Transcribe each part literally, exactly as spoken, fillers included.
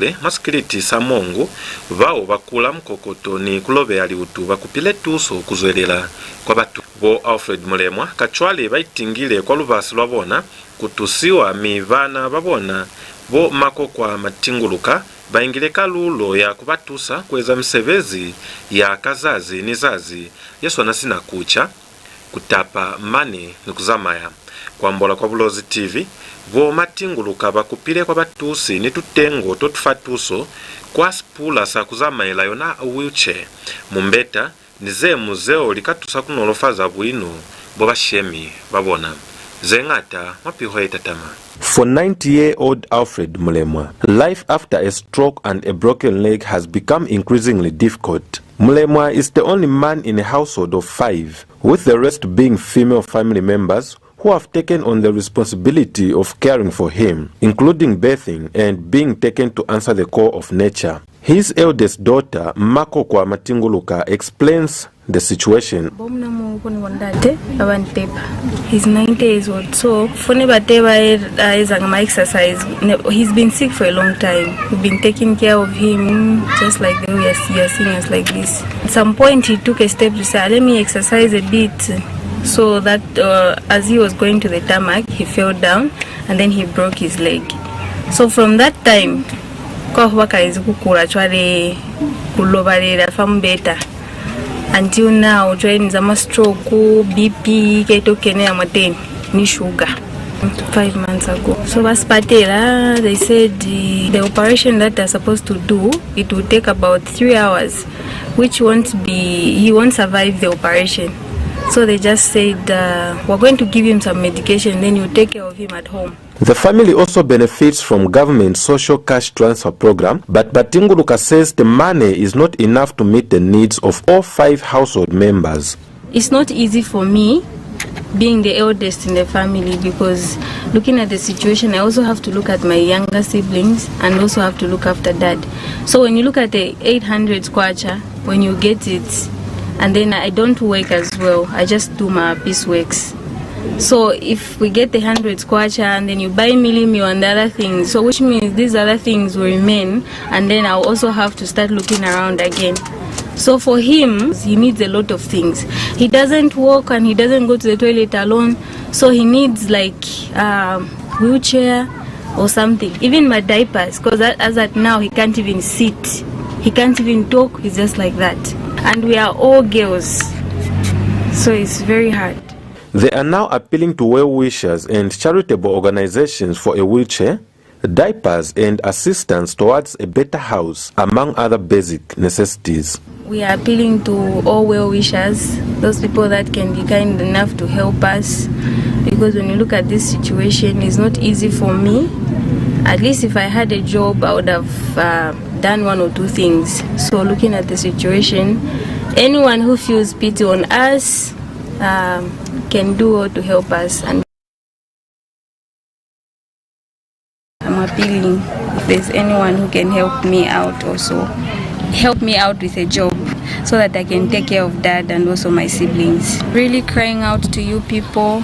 Kule mwa sikiliti sa Mongu, bao ba kula mukokoto ni ku lobeha liutu ba kupile tuso ku zwelela kwa batu. Bo Alfred Mulemwa kacwale ba itingile kwa lubasi lwa bona ku tusiwa, mi bana ba bona bo Makokwa Matinguluka ba ingile kalulo ya ku ba tusa ku eza misebezi ya ka zazi ni zazi, ye swana sina ku ca, ku tapa mane ni ku zamaya. Ku ambola kwa Bulozi T V, bo Matinguluka ba kupile kwa batusi ni tutengo to tu fa tuso kwa sipula sa ku zamaela, yona wheelchair, mumbeta, ni ze ñwi zeo li ka tusa ku nolofaza buino bwa bashemi ba bona. Ze ñata mwa piho ye tatama. For ninety-year-old Alfred Mulemwa, life after a stroke and a broken leg has become increasingly difficult. Mulemwa is the only man in a household of five, with the rest being female family members who have taken on the responsibility of caring for him, including bathing and being taken to answer the call of nature. His eldest daughter, Makokwa Matinguluka, explains the situation. Bo muna muhulu ni bo ndate ba ba ni pepa. He's ninety years old, so fo ne ba te ba e-, a ezanga ma exercise, ne, he's been sick for a long time. We've been taking care of him just like the way you are, you are seeing us like this. At some point, he took a step to say, "Ah, let me exercise a bit," so that, uh, as he was going to the tarmac, he fell down and then he broke his leg. So from that time, kwa huba ka ezi ku kula cwale, ku lobalela fa mubeta. Until now, cwale ni za ma stroke, B P, ke to kenela mwateni, ni sugar. Five months ago. So ba sipatela, they said, uh, the operation that they're supposed to do, it will take about three hours, which won't be, he won't survive the operation. So they just said, uh, "We're going to give him some medication, then you take care of him at home." The family also benefits from government social cash transfer program, but Matinguluka says the money is not enough to meet the needs of all five household members. It's not easy for me being the eldest in the family, because looking at the situation, I also have to look at my younger siblings and also have to look after dad. So when you look at the eight hundred kwacha, when you get it, and then I don't work as well, I just do my piece works. So if we get the hundred kwacha and then you buy mealie meal and other things, so which means these other things will remain, and then I'll also have to start looking around again. So for him, he needs a lot of things. He doesn't walk and he doesn't go to the toilet alone, so he needs, like, um, wheelchair or something. Even my diapers, 'cause a-, as at now, he can't even sit. He can't even talk. He's just like that. And we are all girls, so it's very hard. They are now appealing to well-wishers and charitable organizations for a wheelchair, diapers, and assistance towards a better house, among other basic necessities. We are appealing to all well-wishers, those people that can be kind enough to help us, because when you look at this situation, it's not easy for me. At least if I had a job, I would have, uh, done one or two things. So looking at the situation, anyone who feels pity on us, um, can do well to help us. And I'm appealing, if there's anyone who can help me out also, help me out with a job so that I can take care of dad and also my siblings. Really crying out to you people,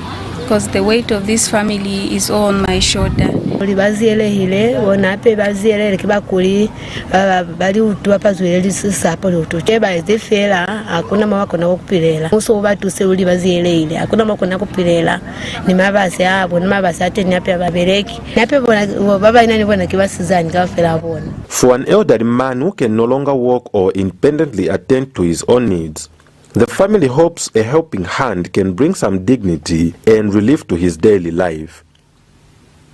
'cause the weight of this family is all on my shoulder. Kuli ba ziyelehile, bona hape ba ziyelehile ki bakuli, ba, ba, ba liutu, ba pazwile lisapo liutu. Ke ba eze fela, hakuna mo ba kona ku pilela. Muso u ba tuse luli ba ziyelehile, hakuna mo ba kona ku pilela. Ni mabasi a bona, mabasi a teñi hape ha ba beleki. Ni hape bona, ba ba ina ni bona ki basizani kaufela bona. For an elderly man who can no longer walk or independently attend to his own needs, the family hopes a helping hand can bring some dignity and relief to his daily life.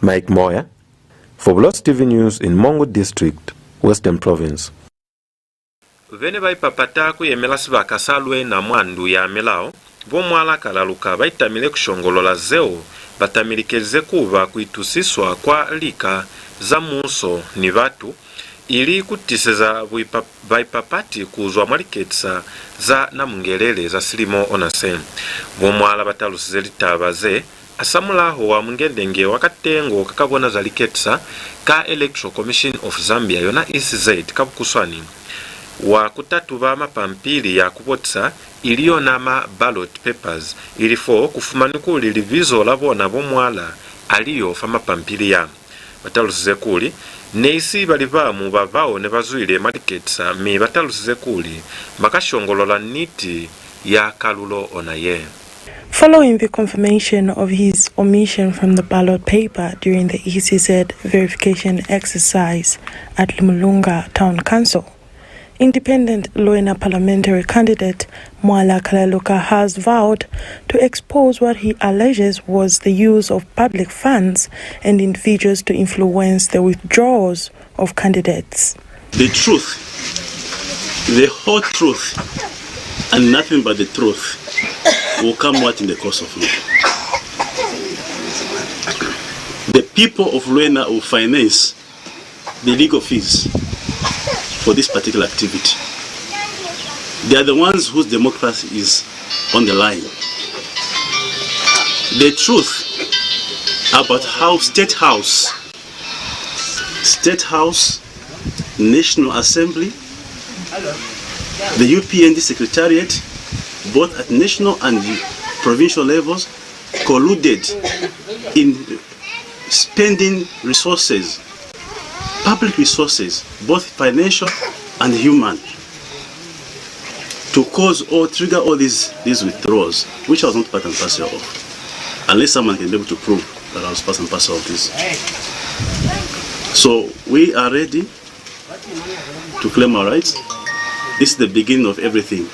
Mike Moya, for Bulozi T V News in Mongu District, Western Province. Be ne ba ipapata ku yemela sibaka sa Luena mwa ndu ya milao, bo Mwala Kalaluka ba itamile ku shongolola zeo ba tamilikelize ku ba ku itusiswa kwa lika za muuso ni batu, ili ku tiseza buipa-, baipapati ku zwa mwa liketisa za Namungelele za silimo ona se. Bo Mwala ba talusize litaba ze hasamulaho wa mungendenge wa katengo ka ka bona za liketisa ka Electoral Commission of Zambia, yona E C Z ka bukuswani, wa ku tatuba mapampili ya ku botisa, ili yona ma ballot papers, ili fo ku fumanwi kuli libizo la bona bo Mwala a li yo fa mapampili ya. Ba talusize kuli, ne isi ba li bamu ba bao ne ba zwile mwa liketisa, mi ba talusize kuli ba ka shongolola niti ya kalulo ona ye. Following the confirmation of his omission from the ballot paper during the E C Z verification exercise at Limulunga Town Council, independent Luena parliamentary candidate Mwala Kalaluka has vowed to expose what he alleges was the use of public funds and individuals to influence the withdrawals of candidates. The truth, the whole truth, and nothing but the truth will come out in the course of law. The people of Luena will finance the legal fees for this particular activity. They are the ones whose democracy is on the line. The truth about how State House, State House, National Assembly, the U P N D Secretariat, both at national and provincial levels, colluded in spending resources, public resources, both financial and human, to cause or trigger all these, these withdrawals, which I was not part and parcel of, unless someone can be able to prove that I was part and parcel of this. So we are ready to claim our rights. This is the beginning of everything.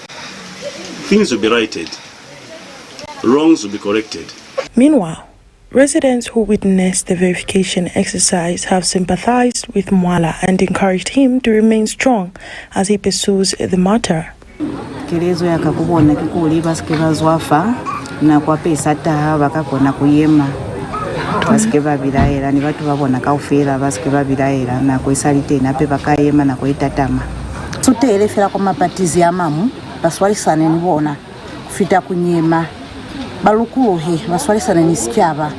Things will be righted. Wrongs will be corrected. Meanwhile, residents who witnessed the verification exercise have sympathized with Mwala and encouraged him to remain strong as he pursues the matter. Kelezo ya ka ku bona ki kuli ba si ke ba zwafa, nako hape i sa taha ba ka kona ku yema. Ba si ke ba bilaela, ni batu ba bona kaufela ba si ke ba bilaela, nako i sa li teñi hape ba ka yema nako ye tatama. Sutele fela kwa mapatizi a mañwi, ba swalisane ni bona. Ku fita ku nyema, ba lukuluhe, ba swalisane ni sicaba,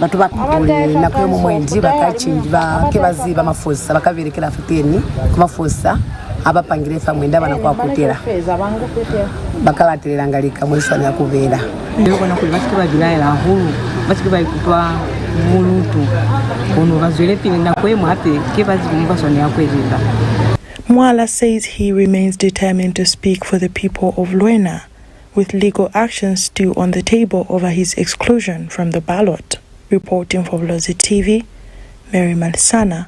batu ba. Kuli nako ye ñwi mwendi ba ka cinji, ba ke ba ziba mafosa, ba ka belekela fateni ku mafosa a ba pangile fa mwendi a ba na ku a kutela. Ba ka latelelanga lika mo li swanela ku bela. Ni kona kuli ba si ke ba bilaela hahulu, ba si ke ba ikutwa bulutu, kono ba zwelepili nako ye ñwi hape ke ba zibe mo ba swanela ku ezeza. Mwala says he remains determined to speak for the people of Luena, with legal actions still on the table over his exclusion from the ballot. Reporting for Bulozi T V, Mary Malisana,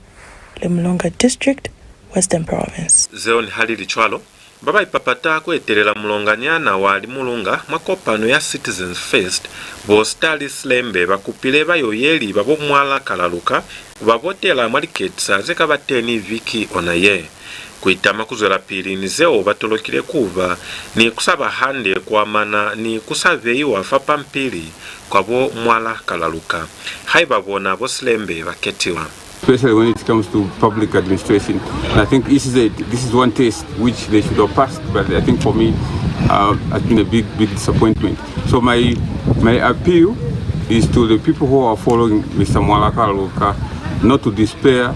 Limulunga District, Western Province. Zeo nihaili cwalo, ba ba ipapata ku etelela mulonganyana wa Limulunga mwa kopano ya Citizens First, bo Starly Silembe, ba kupile bayoyeli ba bo Mwala Kalaluka ku ba votela mwa liketisa ze ka ba teñi viki ona ye. Ku itama ku zwelapili ni zeo ba tolokile ku ba ni ku sa ba hande ku amana ni ku sa beiwa fa pampili kwa bo Mwala Kalaluka, haiba bona bo Silembe ba ketiwa. Especially when it comes to public administration. And I think E C Z, this is one test which they should have passed, but I think for me, uh, has been a big, big disappointment. So my, my appeal is to the people who are following Mister Mwala Kalaluka not to despair.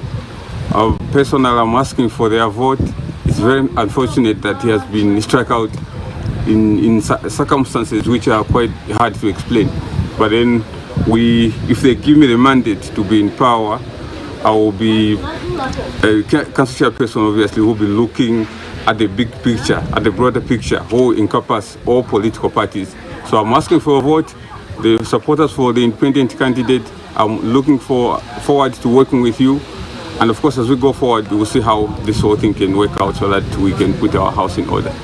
Uh, personally, I'm asking for their vote. It's very unfortunate that he has been struck out in, in cir-, circumstances which are quite hard to explain. But then we, if they give me the mandate to be in power, I will be, uh, ca-, council chairperson, obviously, will be looking at the big picture, at the broader picture, who encompass all political parties. So I'm asking for a vote. The supporters for the independent candidate, I'm looking for, forward to working with you. And of course, as we go forward, we'll see how this whole thing can work out so that we can put our house in order.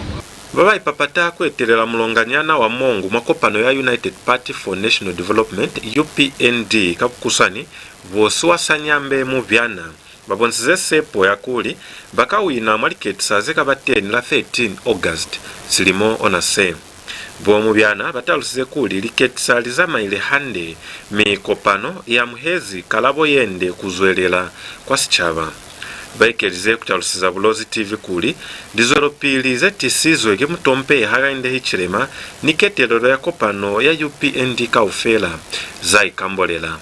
Ba ba ipapata ku etelela mulonganyana wa Mongu mwa kopano ya United Party for National Development, U P N D, ka bukuswani, bo Siwasanyambe Mubyana, ba bonisize sepo ya kuli ba ka wina mwa liketisa ze ka ba teñi la thirteen August silimo ona se. Bo Mubyana ba talusize kuli liketisa li zamaile hande, mi kopano i amuhezi kalabo ye nde ku zwelela kwa sicaba. Ba ekelize ku taluseza Bulozi T V kuli lizwelopili ze tisizwe ki mutompehi Hakainde Hichilema ni ketelelo ya kopano ya U P N D kaufela za ikambolela.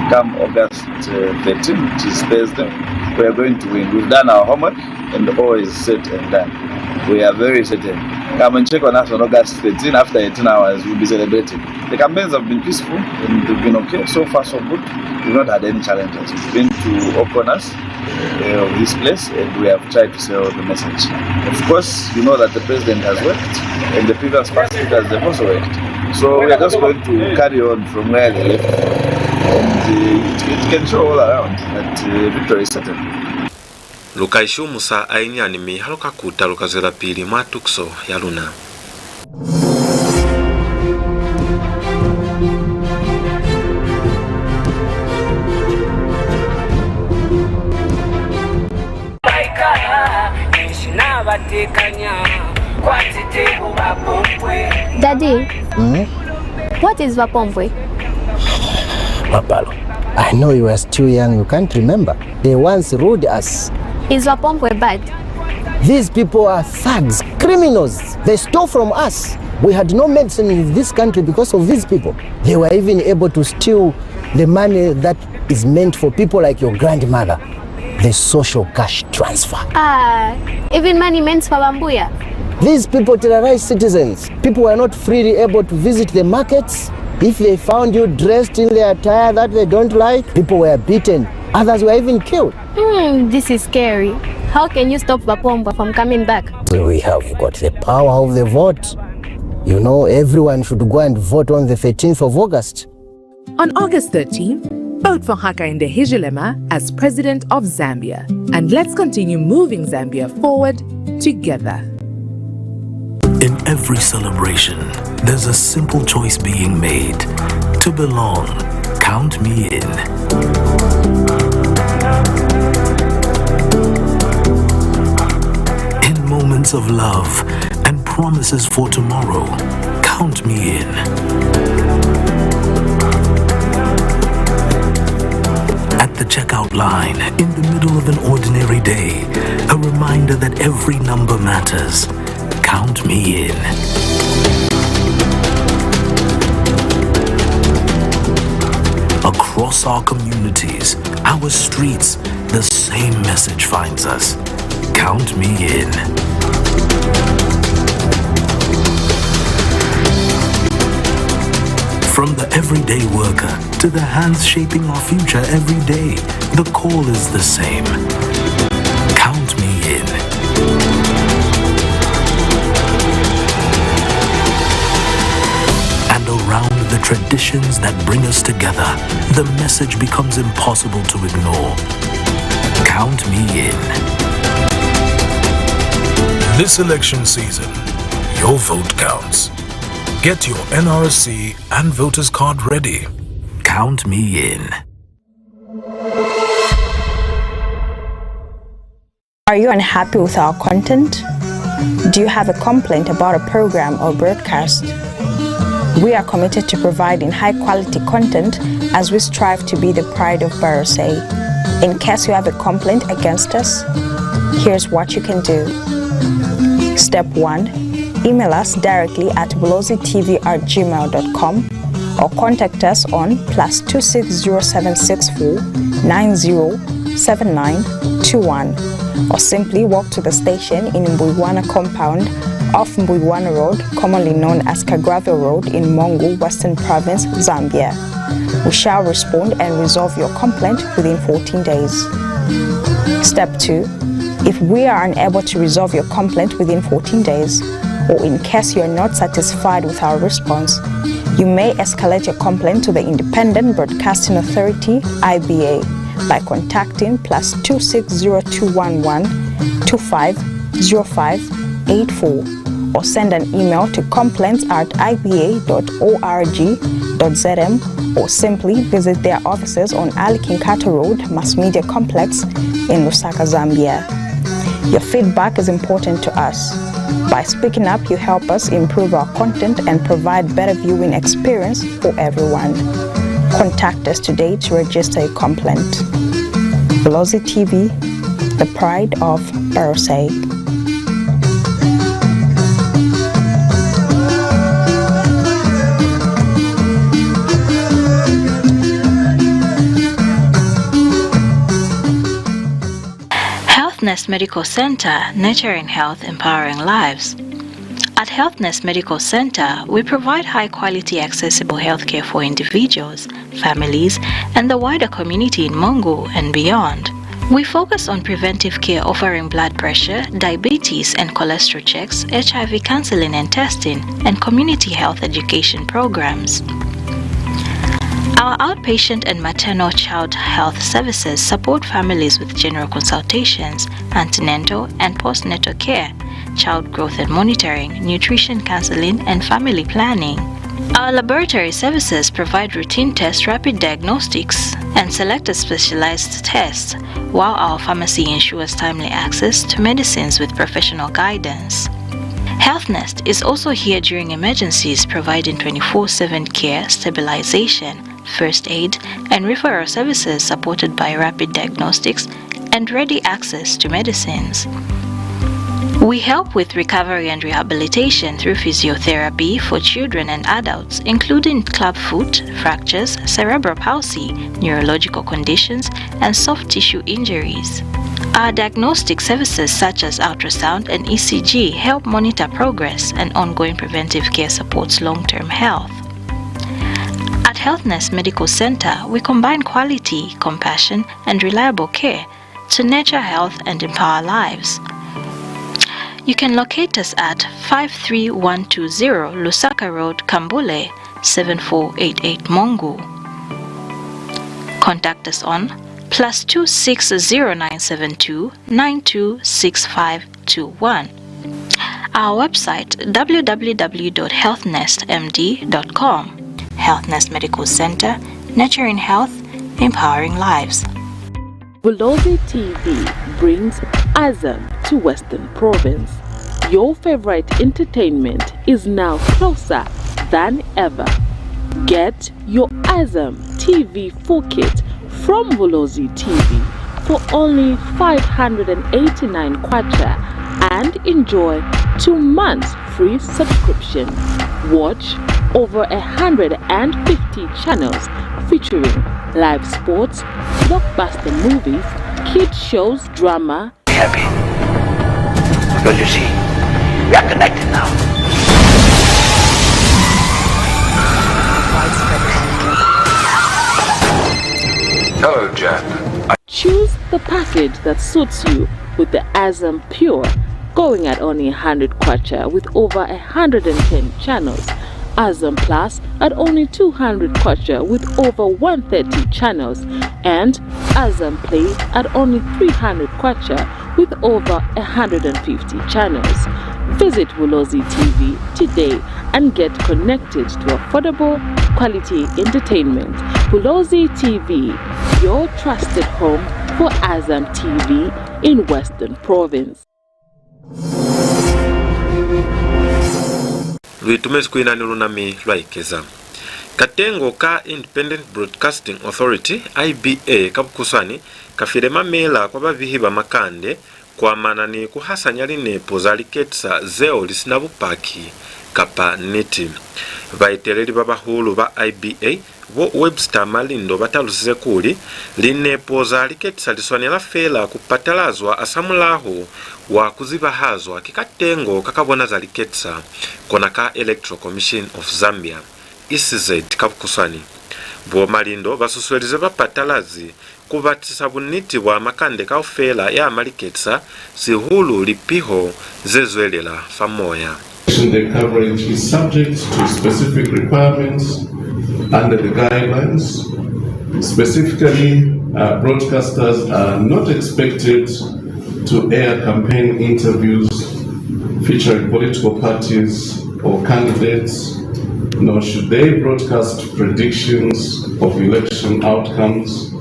Come August, uh, thirteen, which is Thursday, we are going to win. We've done our homework and all is set and done. We are very certain Come and check on us on August thirteen. After eighteen hours, we'll be celebrating. The campaigns have been peaceful and they've been okay. So far, so good. We've not had any challenges. We've been to all corners, uh, of this place, and we have tried to sell the message. Of course, you know that the president has worked, and the previous past leaders have also worked. So we are just going to carry on from where they left, and, uh, it, it can show all around that, uh, victory is certain. Lu ka ishumusa hainyani, mi ha lu ka kuta, lu ka zwelapili mwa tukiso ya luna. Daddy, what is Vapombwe? Mapalo, I know you are still young, you can't remember. They once ruled us. Is Vapombwe bad? These people are thugs, criminals. They stole from us. We had no medicine in this country because of these people. They were even able to steal the money that is meant for people like your grandmother, the social cash transfer. Ah, even money meant for Bambuya. These people terrorize citizens. People were not freely able to visit the markets. If they found you dressed in the attire that they don't like, people were beaten. Others were even killed. Hmm, this is scary. How can you stop Vapombwe from coming back? We have got the power of the vote. You know, everyone should go and vote on the thirteenth of August. On August thirteenth, vote for Hakainde Hichilema as President of Zambia. And let's continue moving Zambia forward together. In every celebration, there's a simple choice being made: to belong. Count me in. In moments of love and promises for tomorrow, count me in. At the checkout line, in the middle of an ordinary day, a reminder that every number matters. Count me in. Across our communities, our streets, the same message finds us. Count me in. From the everyday worker to the hands shaping our future every day, the call is the same. Count me in. And around the traditions that bring us together, the message becomes impossible to ignore. Count me in. This election season, your vote counts. Get your N R C and voter's card ready. Count me in. Are you unhappy with our content? Do you have a complaint about a program or broadcast? We are committed to providing high quality content as we strive to be the pride of Barotse. In case you have a complaint against us, here's what you can do. Step one, email us directly at bulozitv at gmail dot com or contact us on plus two six zero seven six four nine zero seven nine two one, or simply walk to the station in Mbuywana compound off Mbuywana Road, commonly known as Kagraville Road in Mongu, Western Province, Zambia. We shall respond and resolve your complaint within fourteen days. Step two. If we are unable to resolve your complaint within fourteen days, or in case you are not satisfied with our response, you may escalate your complaint to the Independent Broadcasting Authority, I B A, by contacting plus two six zero two one one two five zero five eight four, or send an email to complaints at I B A dot org dot Z M, or simply visit their offices on Ali Kinkato Road, Mass Media Complex in Lusaka, Zambia. Your feedback is important to us. By speaking up, you help us improve our content and provide better viewing experience for everyone. Contact us today to register your complaint. Bulozi T V, the pride of Barotse. Health Nest Medical Center, nurturing health, empowering lives. At Health Nest Medical Center, we provide high-quality, accessible healthcare for individuals, families, and the wider community in Mongu and beyond. We focus on preventive care, offering blood pressure, diabetes, and cholesterol checks, H I V counseling and testing, and community health education programs. Our outpatient and maternal child health services support families with general consultations, antenatal and postnatal care, child growth and monitoring, nutrition counseling, and family planning. Our laboratory services provide routine tests, rapid diagnostics, and selected specialized tests, while our pharmacy ensures timely access to medicines with professional guidance. Health Nest is also here during emergencies, providing twenty-four seven care, stabilization, first aid, and referral services supported by rapid diagnostics and ready access to medicines. We help with recovery and rehabilitation through physiotherapy for children and adults, including clubfoot, fractures, cerebral palsy, neurological conditions, and soft tissue injuries. Our diagnostic services such as ultrasound and E C G help monitor progress, and ongoing preventive care supports long-term health. At Health Nest Medical Center, we combine quality, compassion, and reliable care to nurture health and empower lives. You can locate us at five three one two zero Lusaka Road, Kambule, seven four eight eight Mongu. Contact us on plus two six zero nine seven two nine two six five two one. Our website, w w w dot health nest m d dot com. Health Nest Medical Center, nurturing health, empowering lives. Bulozi T V brings Azam to Western Province. Your favorite entertainment is now closer than ever. Get your Azam T V full kit from Bulozi T V for only five hundred and eighty-nine kwacha and enjoy two months free subscription. Watch over a hundred and fifty channels featuring live sports, blockbuster movies, kid shows, drama. Happy. Because you see, we are connected now. Hello, Jack. Choose the package that suits you with the Azam Pure, going at only a hundred kwacha with over a hundred and ten channels, Azam Plus at only two hundred kwacha with over one thirty channels, and Azam Play at only three hundred kwacha with over a hundred and fifty channels. Visit Bulozi T V today and get connected to affordable, quality entertainment. Bulozi T V, your trusted home for Azam T V in Western Province. Lu itumezi ku ina ni luna mi lwa ikeza. Katengo ka Independent Broadcasting Authority, I B A ka bukuswani, ka file mamela kwa babihi ba makande ku amana ni ku hasanya linepo za liketisa zeo li si na bupaki kapa niti. Baeteleli ba bahulu ba I B A, bo Webster Malindo, ba talusize kuli, linepo za liketisa li swanela feela ku patalazwa hasamulaho wa ku zibahazwa ki katengo ka ka bona za liketisa, kona ka Electoral Commission of Zambia, E C Z ka bukuswani. Bo Malindo ba susuelize bapatalazi ku batisa buniti bwa makande kaufela ya maliketisa, sihulu lipiho ze zwelela fa moya. The coverage is subject to specific requirements under the guidelines. Specifically, uh, broadcasters are not expected to air campaign interviews featuring political parties or candidates, nor should they broadcast predictions of election outcomes.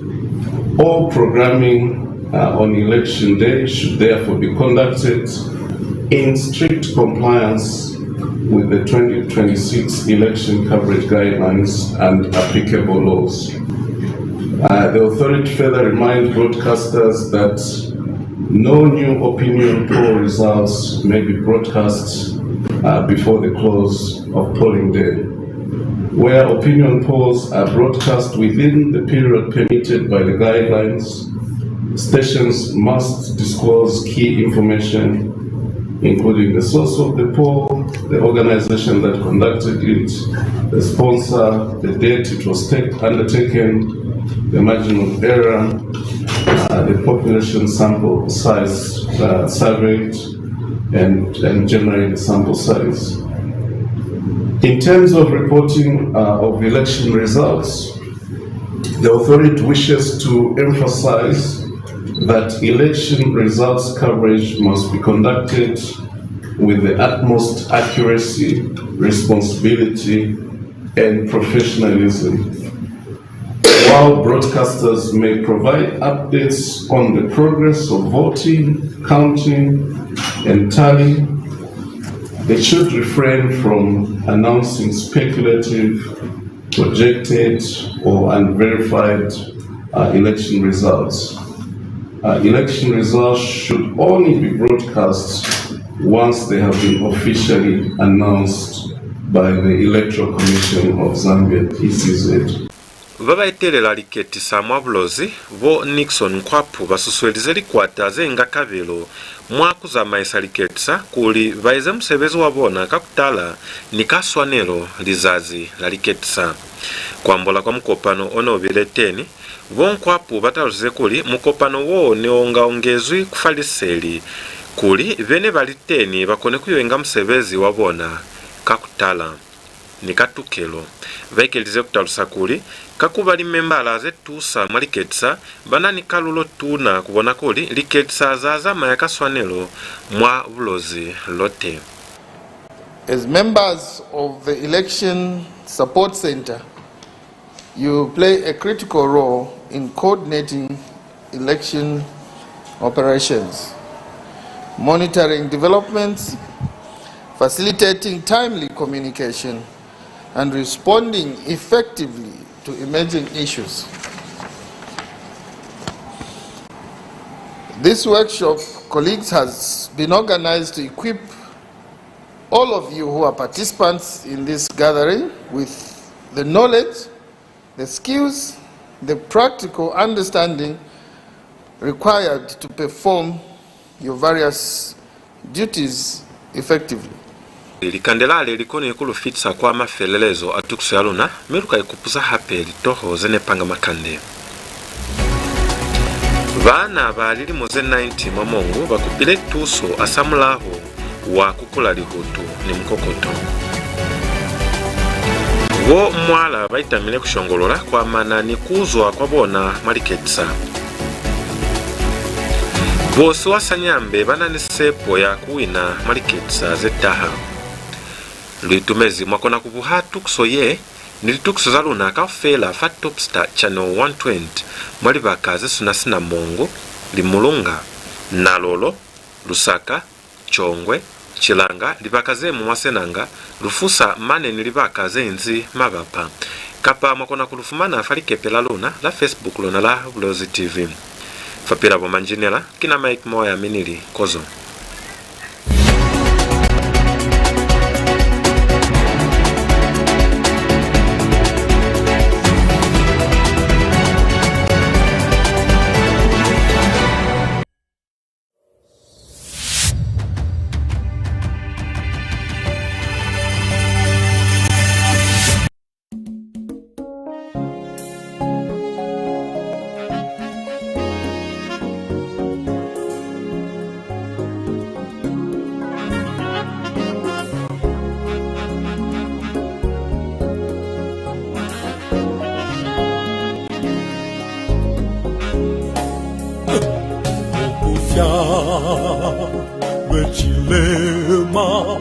All programming, uh, on election day should therefore be conducted in strict compliance with the twenty twenty-six election coverage guidelines and applicable laws. Uh, the authority further reminds broadcasters that no new opinion poll results may be broadcast, uh, before the close of polling day. Where opinion polls are broadcast within the period permitted by the guidelines, stations must disclose key information including the source of the poll, the organization that conducted it, the sponsor, the date it was take, undertaken, the margin of error, uh, the population sample size, uh, surveyed, and, and generally the sample size. In terms of reporting, uh, of election results, the authority wishes to emphasize that election results coverage must be conducted with the utmost accuracy, responsibility, and professionalism. While broadcasters may provide updates on the progress of voting, counting, and tally, they should refrain from announcing speculative, projected, or unverified, uh, election results. Uh, election results should only be broadcast once they have been officially announced by the Electoral Commission of Zambia, E C Z. Ba ba etelela liketisa mwa Bulozi, bo Nixon Nkwapu, ba susuelize likwata ze nga kabelo mwa ku zamaisa liketisa kuli ba eze musebezi wa bona ka ku tala ni ka swanelo lizazi la liketisa. Ku ambola kwa mukopano o ne u bile teñi, bo Nkwapu ba talusize kuli mukopano wo ne u nga ongezwi ku fa liseli kuli be ne ba li teñi ba kone ku yo inga musebezi wa bona ka ku tala ni ka tukelo. Ba ekelize ku talusa kuli, ka ku ba limembala ze tusa mwa liketisa, ba na ni kalulo tuna ku bona kuli liketisa za zamaya ka swanelo mwa Bulozi lote. As members of the Election Support Center, you play a critical role in coordinating election operations, monitoring developments, facilitating timely communication, and responding effectively to emerging issues. This workshop, colleagues, has been organized to equip all of you who are participants in this gathering with the knowledge, the skills, the practical understanding required to perform your various duties effectively. Likande lale li koni ku lu fitisa kwa mafelelezo a tukiso ya luna, mi lu ka ikupuza hape litoho ze ne panga makande. Baana ba lilimo ze ninety mwa Mongu ba kupile tuso hasamulaho wa ku kula lihutu ni mukokoto. Bo Mwala ba itamile ku shongolola ku amana ni ku zwa kwa bona mwa liketisa. Bo Siwa Sanyambe ba na ni sepo ya ku wina mwa liketisa ze taha. Lu itumezi mwa kona ku buha tukiso ye ni litukiso za luna kaufela fa Topstar Channel one twenty mwa libaka ze suna sina Mongu, Limulunga, Nalolo, Lusaka, Chongwe, Chilanga, libaka ze mu mwa Senanga, Lufusa mane ni libaka ze inzi mabapa. Kapa mwa kona ku lu fumana fa likepe la luna la Facebook lona la Bulozi T V. Fa pila bo manjinela, ki na Mike Moya mi ni li, kozo. Ukufya lwe chilema,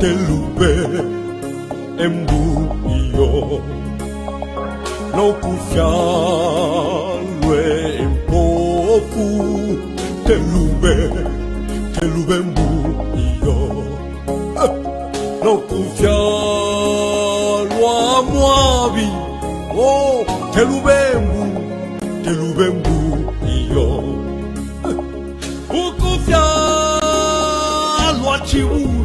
telube embu iyo. Nokufya lwe mpofu, telube, telube mbu iyo. Nokufya lwa mwabi, oh, telube mbu, telube mbu iyo. Ukufya lwa chibu